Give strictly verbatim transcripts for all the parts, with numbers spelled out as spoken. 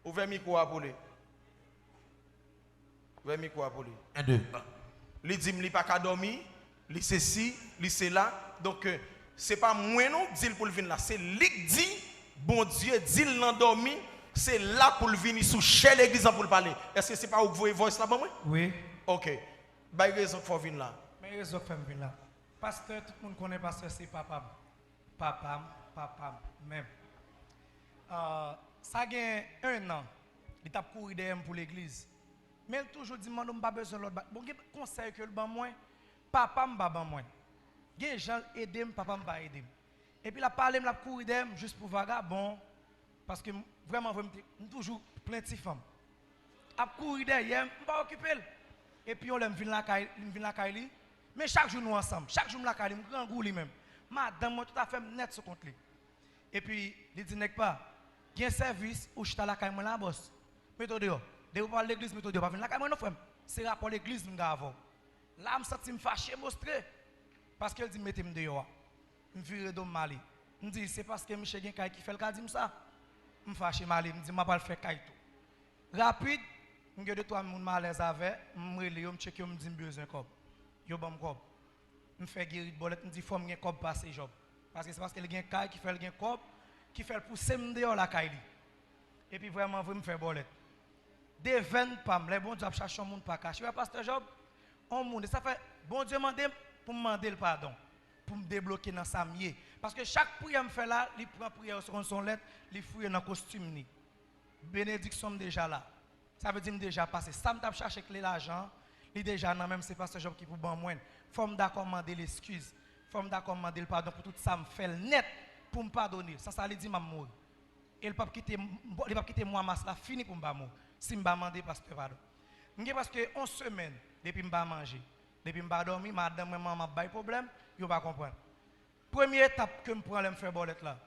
Ouvè mikwo a pou li. Ouvè mikwo a pou li. En, de. Li di m li pa ka dòmi, li sesi, li sela. Donk, euh, se pa mwen non k di l pou l vin la. Se li k di Bondye di l nan dòmi, se la pou l vini sou chè legliz lan pou l pale. Èske se pa ou k voye voice la ban mwen? Wi. Ok. Bay rezon k fè w vin la. Men rezon k fè m vin la. Pastè, tout moun konnen pastè se papa m. Papa m, papa m, menm. Ah, sa gen en an, li t ap kouri dèyè m pou legliz. Men l toujou di m, Manno, m pa bezwen lòt bagay. Bon, gen konsèy ke l ban mwen, papa m pa ban mwen. Gen jan l ede m, papa m pa ede m. Epi l ap pale m, l ap kouri dèyè m jis pou vagabon. Paske m, vrèman vre, m, te, m toujou plen ti fanm. Ap kouri dèyè m, m pa okipe l. Epi yon lè m vin lakay, m vin lakay li. Men chak jou nou ansanm, chak jou m lakay li, m grangou li menm. Madanm mwen, tout afè m nèt sou kont li. Epi li di, Nèg pa, gen sèvis, ou chita lakay mwen la, bòs. Mete w deyò. Depi w pa al legliz, mete w deyò. Pa vin lakay mwen non, frè m. Se rapò legliz m gen avè w. La, m santi m fache, mostre. Paske l di m mete m deyò a. M vire do m m ale. M di, se paske misye gen kay ki fè l ka di m sa. M fache m ale, m di, m ap al fè kay tou. Rapid, m gen de twa moun m alèz avè, m rele yo, m tcheke yo, m di m bezwen kòb. Yo ban m kòb. M fè gerit bòlèt, m di fò m gen kòb pase Jòb. Paske se paske l gen kay ki fè l gen kòb, ki fè l pouse m deyò lakay li. Epi vrèman vre, m fè bòlèt. Devèn pa m, lè Bondye ap chache yon moun pa kache. Wè pastè Jòb, yon moun, e sa fè Bondye mande m pou m mande l padon, pou m debloke nan sa m ye. Paske chak priyè m fè la, li pran priyè yo se konn se yon lèt, li fouye nan kostim li. Benediksyon m deja la. Sa vle di m deja pase. Sa m t ap chache kle lajan an, li deja nan men m, se pastè Jòb ki pou ban mwen l. Fò m dakò mande l eskiz. Fò m dakò mande l padon pou tout sa m fè l nèt pou m padone l. San sa li di m ap mouri. E l p ap kite m, li p ap kite mwa mas la fini pou m pa mouri. Si m pa mande pastè padon. M gen prèske yon semèn depi m pa manje. Depi m pa dòmi, madanm mwen, manman ap bay pwoblèm, yo pa konprann. Premye etap ke m pran lè m fè bòlèt la,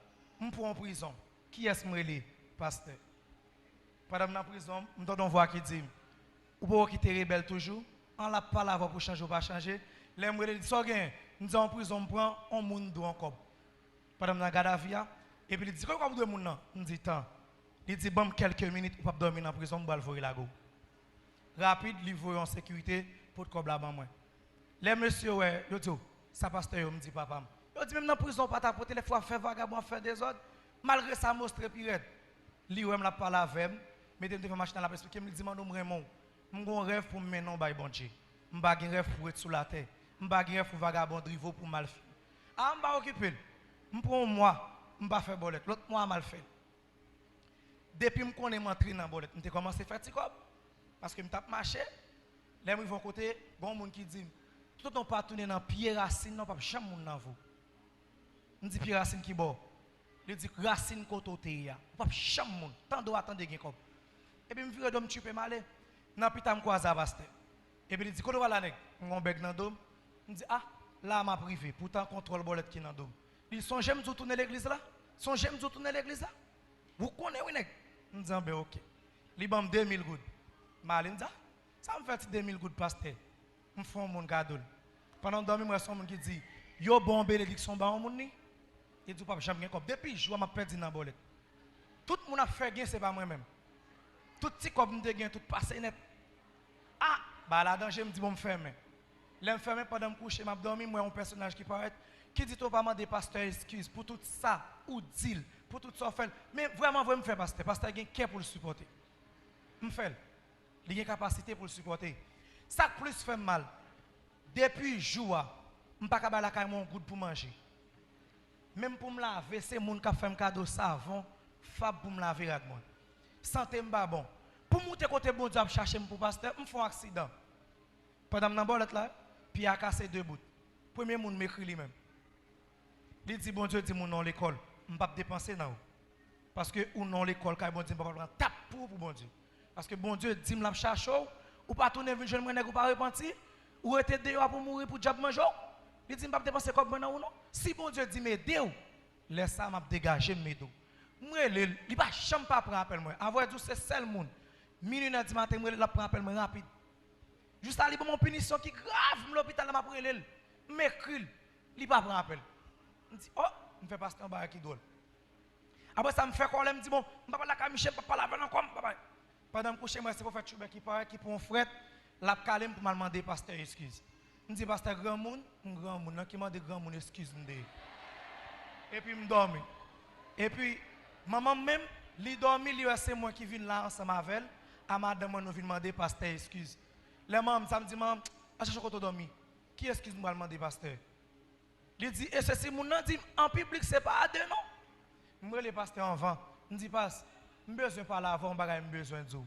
m pran yon prizon. Kiyès m rele? Pastè. Pandan m nan prizon, m tande yon vwa ki di m, ou poko kite rebèl toujou? An l ap pale avè w pou chanje ou pa chanje. Lè m rele, li di, sa w genyen? M di, an prizon m pran, yon moun dwe yon kòb. Pandan m nan gadavi a, epi li di, konbyen kòb ou dwe moun nan? M di, tan. Li di, ban m kèlke minit, ou p ap dòmi nan prizon, m pral voye lage w. Rapid, li voye yon sekirite, pote kòb la ban mwen. Lè mesye yo wè, yo di w, sa pastè yo, m di papa m. Yo di, menm nan prizon, w pa ta pote lè fwa ap fè vagabon, ap fè dezòd. Malgre sa, mostre pi rèd. Li wè m, l ap pale avè m, mete m devan machin nan, l ap esplike m, li di, Manno, m renmen w. M gen yon rèv pou m mennen w bay Bondye. M pa gen rèv pou w ret sou latè. M pa gen rèv pou vagabon drive w pou w mal fini. A, m pa okipe l. M pran yon mwa, m pa fè bòlèt. Lòt mwa a, m al fè l. Depi m konnen m antre nan bòlèt, m te kòmanse fè ti kòb. Paske m t ap mache, lè m rive yon kote, gen yon moun ki di m, toutotan w pa tounen nan pye rasin nan, w p ap janm moun nan vo. M di, pye rasin ki bò? Li di, rasin kote w te ye a. Ou p ap janm moun. Tande w a tande gen kòb. Epi m vire do m tchipe m ale. Nan pita m kwaze a pastè. Epi li di, kote w pral la nèg? M gen yon bèg nan do m. M di, a, la a m ap rive. Poutan kontwòl bòlèt ki nan do m. Li sonje m di w tounen legliz la? Sonje m di w tounen legliz la? Ou konnen wi nèg. M di, anben oke. Li ban m de mil goud. M ale, m di, a, sa m fè ti de mil goud pastè? M fè yon moun kado l. Pandan m dòmi, m wè se yon moun ki di, yo ba w yon benediksyon, ba yon moun li. Li di, ou p ap janm gen kòb. Depi jou a, m ap pèdi nan bòlèt. Tout moun ap fè gen, se pa mwen menm. Tout ti kòb m te gen, tout pase nèt. A, bagay la danje, m di, bon, m fèmen. Lè m fèmen, pandan m kouche, m ap dòmi, m wè yon pèsonaj ki parèt, ki di tou pa mande pastè eskiz pou tout sa ou di l, pou tout sa w fè l. Men vrèman vre, m fè pastè. Pastè gen kè pou l sipòte. M fè l. Li gen kapasite pou l sipòte. Sa k plis fè m mal, depi jou a, m pa ka bay lakay mwen yon goud pou manje. Menm pou m lave, se moun k ap fè m kado savon, fab pou m lave rad mwen. Sante m pa bon. Pou m moute kote Bondye ap chache m pou pastè, m fè yon aksidan. Pandan m nan bòlèt la, pye a kase de bout. Premye moun m ekri li menm. Li di, Bondye di m ou nan yon lekòl, m p ap depanse nan ou. Paske ou nan yon lekòl kay Bondye, m p ap pran tap pou ou pou Bondye. Paske Bondye di m l ap chache w, ou pa tounen vin jwenn mwen nèg ou pa repanti, ou rete deyò a pou mouri pou dyab manje w. Li di m p ap depanse kòb mwen nan ou non. Si Bondye di m ede w, lè sa a m ap degaje m ede w. M rele l, li pa janm pa pran apèl mwen. Avrèdi, se sèl moun. Minui, inè di maten, m rele l, l ap pran apèl mwen rapid. Jis la, li ban m yon pinisyon ki grav, m lopital la, m ap rele l. M ekri l, li pa pran apèl. M di, o, m fè pastè yon bagay ki dwòl. Apre sa, m fè kòlè, m di, bon, m pa pral lakay Michel, m pa pral pale avè l ankò, m pa pral. Pandan m kouche, m wè se pwofèt Choubè ki parèt, ki pran yon frèt, l ap kale m pou m al mande pastè eskiz. M di, pastè, granmoun, m granmoun, nan ki mande granmoun eskiz m deye. Epi m dòmi. Epi, manman m menm, li dòmi, li wè se mwen ki vin la ansanm avè l, a madanm mwen, nou vin mande pastè eskiz. Lè manman m sa, m di, manman, al chèche yon kote w dòmi. Ki eskiz m pral mande pastè? Li di, e sesi, moun nan di m an piblik, se pa a de non. M rele pastè anvan. M di, pas, m bezwen pale avè w, yon bagay m bezwen di w.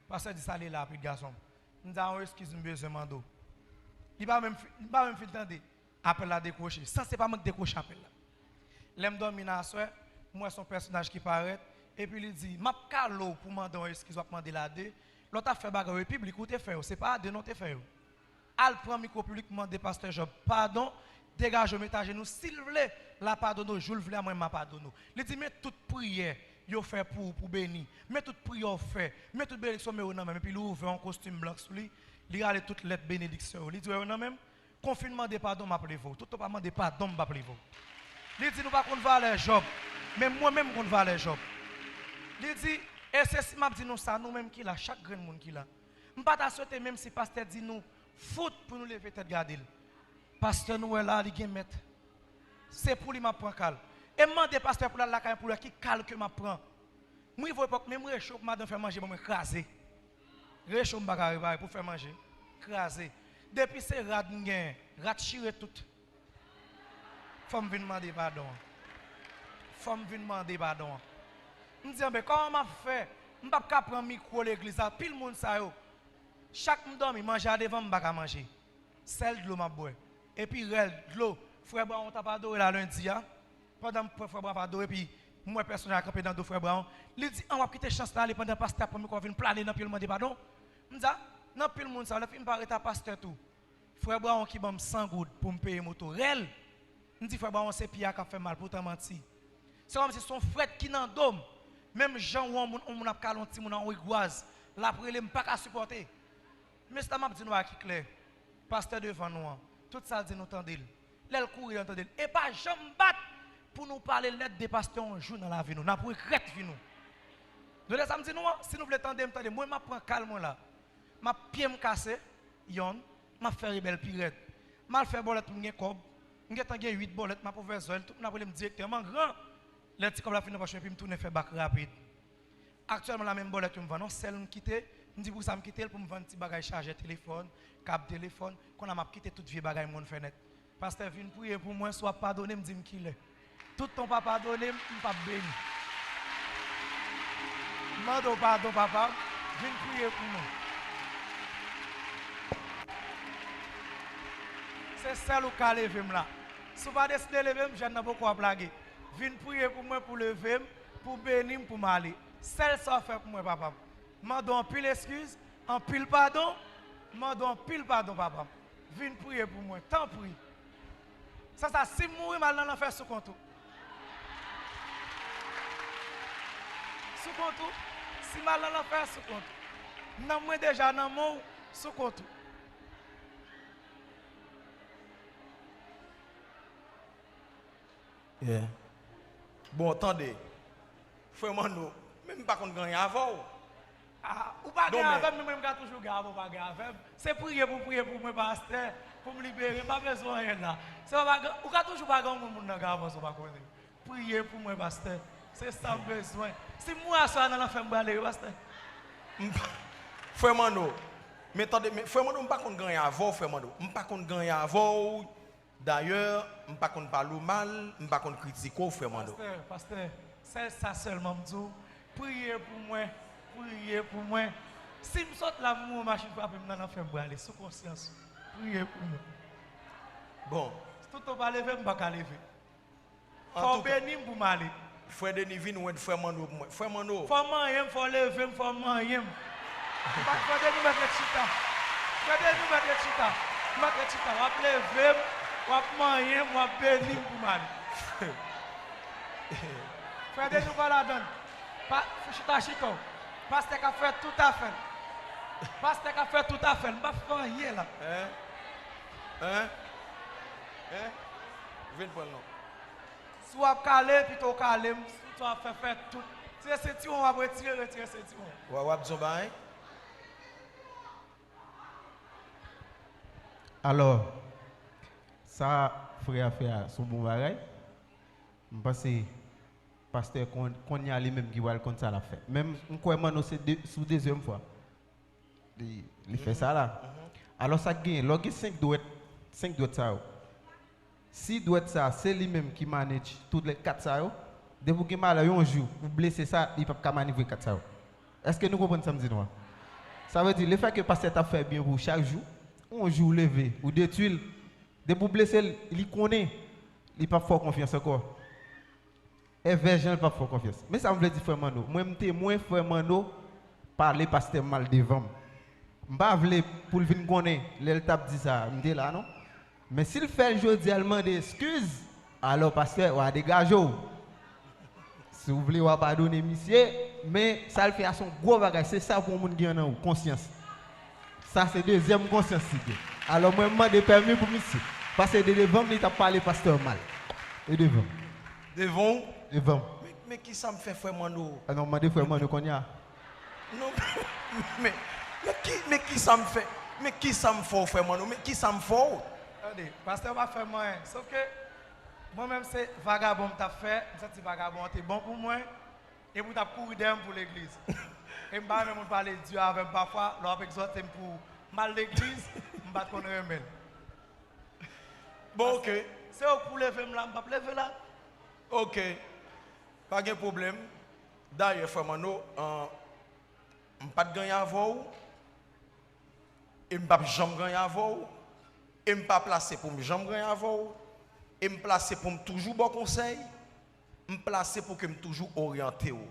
Pastè di, sa li la, pitit gason m. M di, a yon eskiz m bezwen mande w. Li pa menm fi-, li pa menm fin tande. Apèl la dekwoche. San se pa mwen ki dekwoche apèl la. Lè m dòmi nan aswè, m wè se yon pèsonaj ki parèt, epi li di, m ap kale w pou mande yon eskiz, w ap mande l a de. Lè w t ap fè bagay yo, e piblik ou te fè yo, se pa a de non w te fè yo. Al pran mikwo piblik, mande pastè Job padon, degaje w, met ajenou, si l vle, l a padone w, jou l vle a, mwen m a padone w. Li di, men tout priyè yo fè pou ou, pou beni, men tout priyè w fè, men tout benediksyon, men yo nan men m. Epi li ouvè yon kostim blan sou li, li rale tout lèt benediksyon yo. Li di, wè yo nan men m, kon w fin mande padon, m ap leve w. Toutan w pa mande padon, m p ap leve w. Li di, nou pa konn valè Job, men mwen menm m konn valè Job. Li di, e se si m ap di nou sa, nou menm ki la, chak grenn moun ki la, m pa ta swete menm si pastè di nou fout pou nou leve tèt gade l. Pastè nou wè la, li gen mèt. Se pou li m ap pran ka l. E m mande pastè pou l al lakay mwen pou l wè ki ka l ke m ap pran. M rive yon epòk, menm recho pou madanm fè manje ban mwen kraze. Recho m pa ka repare pou fè manje, kraze. Depi se rad m genyen, rad chire tout. Fò m vin mande padon an. Fò m vin mande padon an. M di, anben, kòman m ap fè? M p ap ka pran mikwo legliz la, pil moun sa yo. Chak m dòmi, manje a devan m, m pa ka manje. Sèl dlo m ap bwè. Epi rèl, dlo. Frè Brawon t ap adore la lendi a. Pandan m wè frè Brawon ap adore, epi m wè pèsonaj la kanpe nan do frè Brawon. Li di, an, w ap kite chans la ale pandan pastè ap pran mikwo a vin plane nan pye l mande padon? M di, a, nan pil moun sa yo, lè fini m pa rete a pastè tou. Frè Brawon ki ban m san goud pou m peye moto. Rèl! M di, frè Brawon, se pye a k ap fè m mal, poutan manti. Se kòmsi se yon frèt ki nan do m. Menm jan yon moun, yon moun ap kale yon timoun an rigwaz, l ap rele m, pa ka sipòte. Mesye, m ap di nou bagay ki klè. Pastè devan nou an, tout sa l di nou tande l. Lè l kouri, nou tande l. E pa janm bat pou nou pale nèt de pastè yon jou nan lavi nou. N ap regrèt vi nou. Nou tande sa m di nou an? Si nou vle tande m, tande. Mwen, m ap pran ka l mwen la. M ap pye m kase, yonn, m ap fè rebèl pi rèd. M al fè bòlèt pou m gen kòb. M gentan gen uit bòlèt, m ap ouvè zò l, tout moun ap rele m direktè, m an gran. Lè ti kòb la fin nan pòch mwen, epi m tounen fè bak rapid. Aktyèlman la, menm bòlèt yo m vann, yon sèl m kite, m di pou sa m kite l pou m vann ti bagay chajè telefòn, kab telefòn, kounye a m ap kite tout vye bagay m konn fè nèt. Pastè, vin priye pou mwen, si w ap padone m, di m kilè. Toutan w pa padone m, m p ap beni. M mande w padon, papa, vin priye pou mwen. Se sèl ou k ka leve m la. Si w pa deside leve m, jèn nan poko ap lage. Vin priye pou mwen, pou leve m, pou beni m, pou m ale. Sèl sa w fè pou mwen, papa m. M mande w anpil eskiz, anpil padon, m mande w anpil padon, papa m. Vin priye pou mwen, tanpri. San sa, si m mouri, m al nan lanfè sou kont ou. Sou kont ou, si m al nan lanfè, sou kont ou. Nanm mwen deja nan men w, sou kont ou. Yeah. Bon, tande. Frè Manno, men m pa konn gen anyen avè w. Ah, ou pa gen avè m, men mwen m ka toujou gen avè w, pa gen avè m. Se priye pou priye pou mwen, pastè, pou m libere, m pa bezwen anyen la. Se pa, pa gen, ou ka toujou pa gen yon moun, moun nan gen avans ou pa konnen. Priye pou mwen, pastè. Se sa m bezwen. Si m mouri aswè a nan lanfè, m prale, wi, pastè. M pa, frè Manno, men tande, men, frè Manno, m pa konn gen anyen avè w, frè Manno. M pa konn gen anyen avè w. Dayè, m pa konn pale w mal, m pa konn kritike w, frè Manno. Pastè, pastè, sèl sa sèlman m di w, priye pou mwen, priye pou mwen. Si m sot la, m mouri, machin frape m nan lanfè, m prale, sou konsyans ou. Priye pou mwen. Bon. Toutan w pa leve, m pa ka leve. Fò w beni m pou m ale. Frè Deni, vin wè frè Manno pou mwen. Frè Manno. Fò w manyen m, fò w leve m, fò w manyen m. M pa, frè Deni, mèt ret chita. Frè Deni, mèt ret chita. Mèt ret chita. W ap leve m, w ap manyen m, w ap beni m pou m ale. Frè Deni, ou pa ladann. Pa, chita, chita w. Pastè ka fè tout afè l. Pastè ka fè tout afè l. M pa fè anyen la. Hein? Hein? Hein? Vin pran l non. Si w ap kale, pito w kale m. W ap fè, fè tout. Tire sentiwon, w ap retire, retire sentiwon. W ap di yon bagay? Alò, sa frè a fè a se yon bon bagay. M panse pastè konn, kounye a li menm ki pral konn sa l ap fè. Men m, m kwè Manno se de, sou dezyèm fwa. Li, li fè sa la. Alò sa k genyen, lè w gen senk dwèt, senk dwèt sa yo. Si dwèt sa se li menm ki manage tout lè kat sa yo, depi w gen malè yon jou, ou blese sa, li p ap ka manevre kat sa yo. Èske nou konprann sa m di nou an? Sa vle di, lefètke pastè t ap fè byen pou ou chak jou, yon jou ou leve, ou detwi l, depi w blese l, li konnen li p ap fè w konfyans ankò. Evè jan l p ap fè w konfyans. Men sa m vle di frè Manno. Mwen m temwen frè Manno pale pastè m mal devan m. M pa vle pou l vin konnen lè l t ap di sa, m te la non. Men si l fè l jodi a, l mande eskiz, alò pastè, w a degaje w. Si w vle, w a padone misye, men sa l fè a se yon gwo bagay. Se sa pou yon moun gen nan ou, konsyans. Sa se dezyèm konsyans li gen. Alò mwen m mande pèmi pou misye. Pase de devan m, li t ap pale pastè mal. E devan m. Devan w? Devan m. Men, men kisa m fè frè Manno? A non, mande frè Manno kounye a. Non, men, men ki, men kisa m fè? Men kisa m fè w frè Manno? Men kisa m fè w? Tande, pastè pa fè m anyen. Sof ke mwen menm se vagabon m t ap fè, m santi vagabon an te bon pou mwen. Epi w t ap kouri dèyè m pou legliz. E m pa renmen moun pale di avè m pafwa, lè w ap egzòte m pou m al legliz, m pa t konn renmen l. Bon, oke. Se ou k pou leve m la, m p ap leve la. Oke. Pa gen pwoblèm. Dayè, frè Manno, an, m pa t ganye avè w, e m p ap janm ganye avè w, e m pa plase pou m janm ganye avè w, e m plase pou m toujou ba w konsèy, m plase pou ke m toujou oryante w.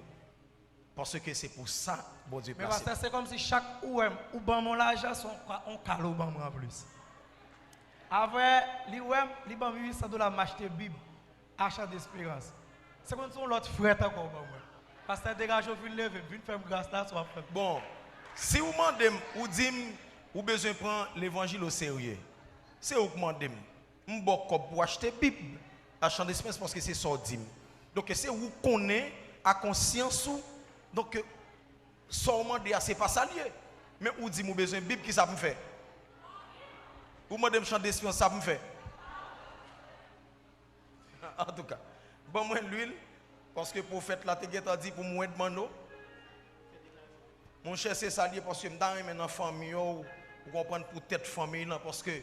Paske se pou sa Bondye plase m. Men pastè, se kòmsi chak ou wè m, ou ban m yon lajan, se yon ka, yon kado w ban mwen anplis. Apre, li wè m, li ban m uit san dola, m achte Bib, Achat d'Espérance. Se konn se yon lòt frèt ankò w ban mwen. Pastè, degaje w, vin leve m, vin fè m gras la, sa w ap fè m. Bon, si w mande m, ou di m, ou bezwen pran levanjil oserye. Se ou k mande m. M ba w kòb pou w achte Bib, Achat d'Espérance, paske se sa w di m. Donk, se ou k konnen a konsyans ou. Donk, sa w mande a, se pa sa l ye. Men ou di m ou bezwen Bib, kisa pou m fè? Ou mande m Achat d'Espérance, sa pou m fè? Antouka, ban mwen lwil, paske pwofèt la te gentan di pou mwen dmann ou. Monchè, se sa l ye, paske m ta renmen nan fanmi w, ou konprann, pou tèt fanmi lan, paske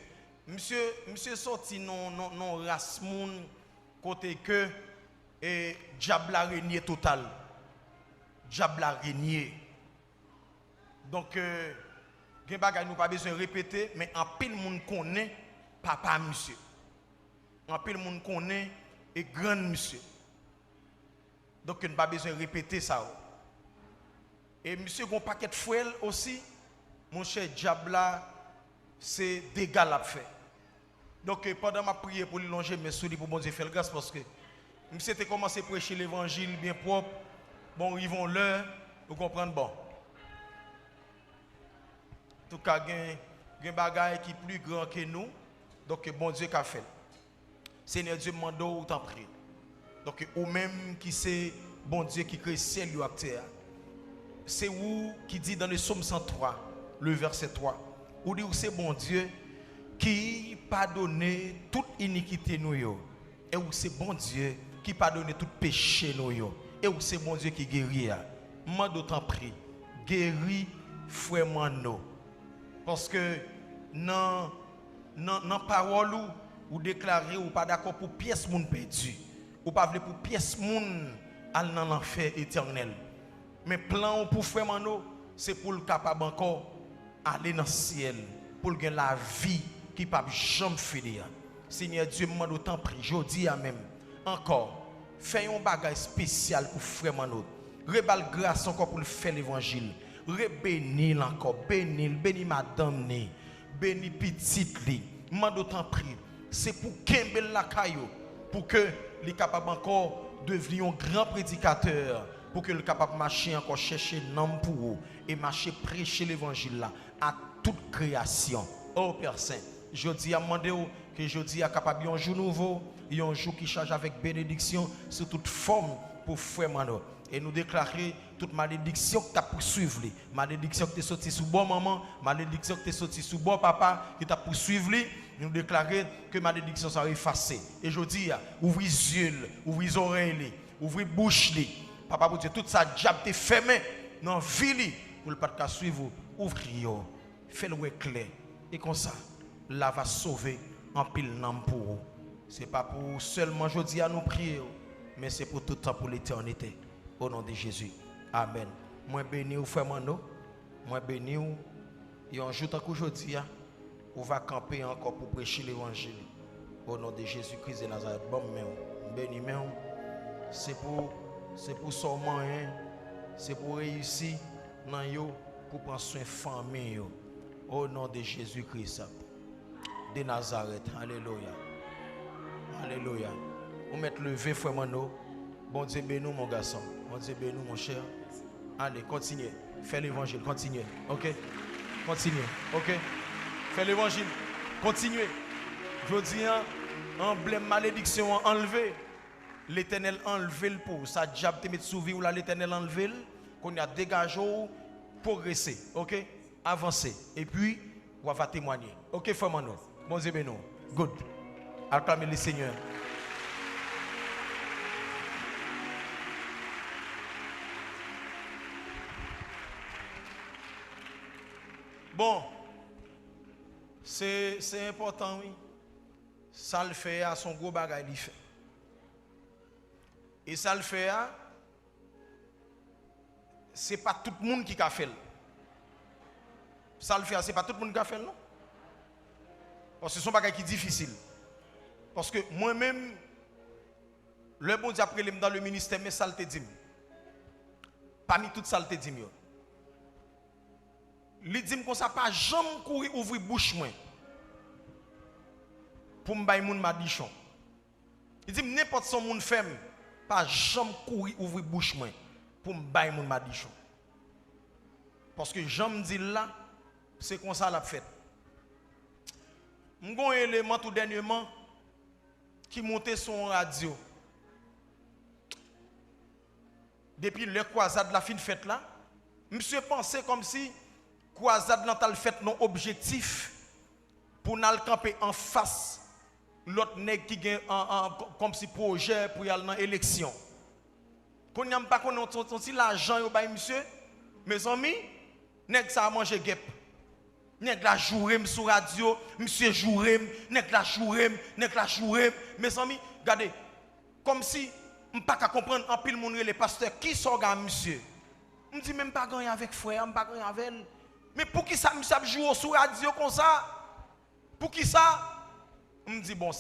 misye, misye sòti nan, nan, nan ras moun kote ke, e, dyab la renye total. Dyab la renye. Donk, e, gen bagay nou pa bezwen repete, men anpil moun konnen papa misye. Anpil moun konnen e grann misye. Donk, n pa bezwen repete sa yo. E misye gen yon pakèt frè l osi, monchè, dyab la, se dega l ap fè. Donk, pandan m ap priye pou li, lonje men sou li pou Bondye fè l gras, paske misye te kòmanse preche levanjil byen pwòp, bon, rive yon lè, ou konprann, bon. Antouka, gen, gen bagay ki pli gran ke nou, donk, Bondye ka fè l. Senyè Dye, m mande w, tanpri. Donk, ou menm ki se Bondye ki kreye syèl yo ak tè a, se ou ki di dans le psaume cent trois, le verset trois, ou di ou se Bondye ki padone tout inikite nou yo, e ou se Bondye ki padone tout peche nou yo, e ou se Bondye ki geri a. M mande w, tanpri, geri frè Manno. Paske nan, nan, nan pawòl ou, ou deklare ou pa dakò pou pyès moun pèdi. Ou pa vle pou pyès moun al nan lanfè etènèl. Men plan w pou frè Manno, se pou l kapab ankò ale nan syèl, pou l gen lavi ki p ap janm fini an. Senyè Dye, m mande w, tanpri, jodi a menm, ankò, fè yon bagay espesyal pou frè Manno. Reba l gras ankò pou l fè levanjil. Rebeni l ankò. Beni l. Beni madanm ni. Beni pitit li. M mande w, tanpri, se pou kenbe l lakay ou, pou ke li kapab ankò devni yon gran predikatè, pou ke l kapab mache ankò chèche nanm pou ou e mache preche levanjil la a tout kreyasyon. O Pè Sen, jodi a, m mande w ke jodi a kapab yon jou nouvo, yon jou ki chaje avèk benediksyon sou tout fòm pou frè Manno. E nou deklare tout malediksyon ki t ap pouswiv li, malediksyon ki te soti sou bò manman, malediksyon ki te soti sou bò papa, ki t ap pouswiv li, nou deklare ke malediksyon sa yo efase. E jodi a, ouvri zye l, ouvri zòrèy li, ouvri bouch li. Papa Bondye, tout sa dyab te fèmen nan vi li, pou l pa t ka swiv ou, ouvri yo, fè l wè klè. E konsa, l a va sove anpil nanm pou ou. Se pa pou ou sèlman jodi a nou priye w, men se pou tout tan, pou letènite. O non de Jezi. Amèn. Mwen beni w, frè Manno. Mwen beni w. Yon jou tankou jodi a, ou va kanpe ankò pou preche levanjil. O non de Jezi Kris de Nazarèt, ban m men w. M beni men w. Se pou, se pou sa w manyen, se pou w reyisi nan yo, pou pran swen fanmi yo. O non de Jezi Kris de Nazarèt. Alelouya. Alelouya. Ou mèt leve, frè Manno. Bondye beni w, mon gason. Bondye beni w, monchè. Ale, kontinye. Fè levanjil, kontinye. Oke? Kontinye. Oke? Fè levanjil. Kontinye. Jodi a, anblèm malediksyon an anlve. Letènèl anlve l pou ou. Sa dyab te met sou vi w la, Letènèl anlve l. Kounye a, degaje w, pwogrese. Oke? Avanse. Epi, w a va temwanye. Oke, frè Manno? Bondye beni w. Good. Aklame le Senyè. Bon, se, se enpòtan, wi. Sa l fè a, se yon gwo bagay li fè. E sa l fè a, se pa tout moun ki ka fè l. Sa l fè a, se pa tout moun ki ka fè l, non. Paske se yon bagay ki difisil. Paske mwen menm, lè Bondye ap rele m dans le ministère, men sa l te di m. Pami tout sa l te di m yo. Li di m konsa, pa janm kouri ouvri bouch mwen pou m bay moun madichon. Li di m, nenpòt sa yon moun fè m, pa janm kouri ouvri bouch mwen pou m bay moun madichon. Paske jan m di l la, se konsa l ap fèt. M gon eleman tou dènyèman ki monte sou yon radyo. Depi lè kwazad la fin fèt la, misye panse kòmsi kwazad lan t al fèt nan objektif pou n al kanpe anfas lòt nèg ki gen an, an, kò-, kòmsi pwojè pou y al nan eleksyon. Kounye a, m pa konnen yon, yon, yon ti lajan yo bay misye. Mezanmi, nèg sa a manje gèp. Nèg la joure m sou radyo, misye joure m, nèg la joure m, nèg la joure m. Mezanmi, gade, kòmsi m pa ka konprann, anpil moun rele pastè, kisa w gen a misye? M di, men m pa gen anyen avèk frè a, m pa gen anyen avè l. Men poukisa misye ap joure w sou radyo konsa? Poukisa? M di, bon, se